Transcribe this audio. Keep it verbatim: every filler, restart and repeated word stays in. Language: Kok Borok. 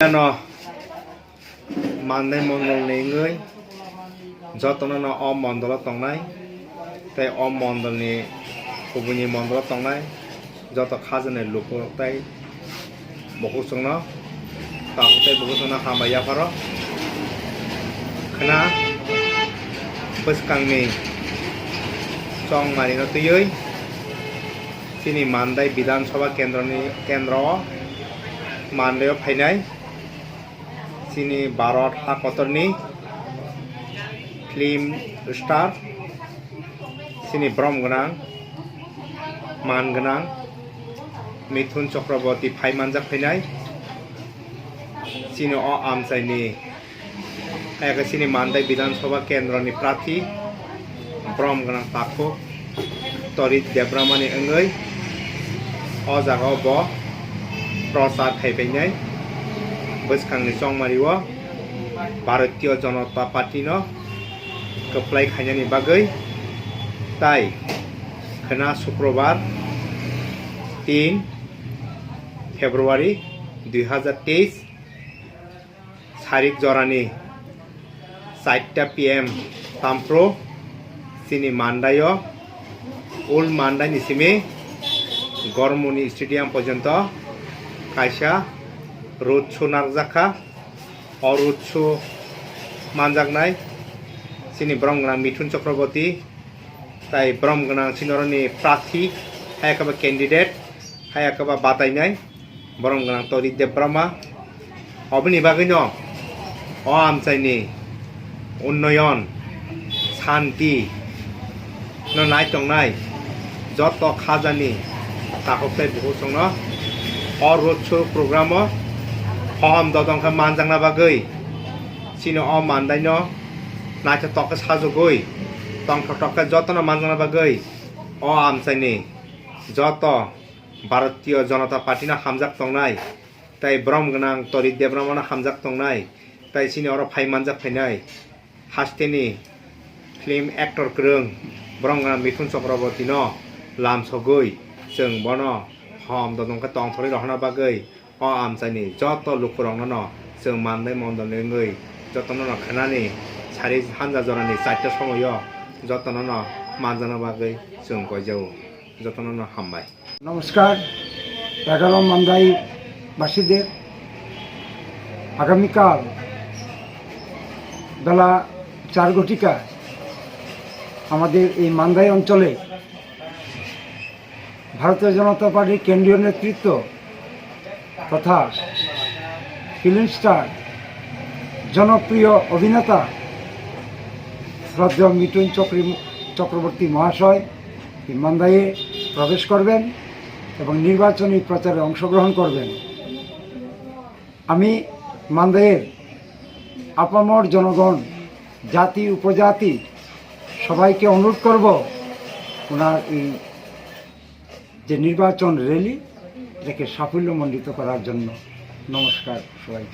No Mandai mondolni wngwi jotono no o mondolo tongnai tei o mondolni kubuni mondolo tongnai joto khajani lukurok tei bukuchwngno tabuk tei bukuchwngno hambai yapharo khna bwskangni chongmarino twiwi chini Mandai Bidhan Sabha kendroni kendro o Mandai o phainai. Chini Bharat ha kotorni film star, chini borom gwnang, man gwnang Mithun Chakraborty phai manjak phainai. Chini o amchaini, eke chini Mandai Bidhan Sabha kendroni prarthi, borom gwnang takhuk Torit Debbarmani wngwi o jaga o bo prochar khai phainai bwskangni chongmari o Bharatiya Janata Party no kwplai khainani bagwi, tai khwna Sukrobar tin February dui hazar teis sarik jorani charta P M tampro chini Mandai o, Old Mandai ni simi Gormoni Stadium porjonto kaisa road show narwkjakha. O road show manjaknai chini borom gwnang Mithun Chakraborty, tai borom gwnang chini oroni prarthi, hai khe ba candidate, hai khe ba batainai borom gwnang Torit Debbarma. Oboni bagwino o amchaini unnoyon, santi no nai tongnai joto khajani takhuk tei bukuchwngno o road show program o hohom dodong khe manjakna bagwi, chini o Mandai no naithotok khe sajagwi, tongthoktok khe jotono manjakna bagwi o amchaini joto Bharatiya Janata Party no hamjak tongnai, tai borom gwnang Torit Debbarma no hamjak tongnai, tai chini oro phai manjak phainai hasteni film actor kwrwng borom gwnang Mithun Chakraborty no lamsogwi chwng bono hohom dodong khe tongthorwi rohorna bagwi o amchaini joto lukurokno no chwng Mandai mondolni wngwi jotono no khwnani sari hanja jorani charta somoio jotono no manjakna bagwi chwng koijago. Jotono no hambai. নমস্কার, এগারো মান্দাই বাসীদের। আগামীকাল বেলা চার ঘটিকা আমাদের এই মান্দাই অঞ্চলে ভারতীয় জনতা পার্টির কেন্দ্রীয় নেতৃত্ব তথা ফিল্ম স্টার, জনপ্রিয় অভিনেতা শ্রদ্ধেয় মিঠুন চক্রী-, চক্রবর্তী মহাশয় এই মান্দাইয়ে প্রবেশ করবেন এবং নির্বাচনী প্রচারে অংশগ্রহণ করবেন। আমি মান্দাইয়ের আপামর জনগণ, জাতি উপজাতি সবাইকে অনুরোধ করব ওনার এই যে নির্বাচন র‍্যালি, এটাকে সাফল্যমণ্ডিত করার জন্য। নমস্কার সবাইকে।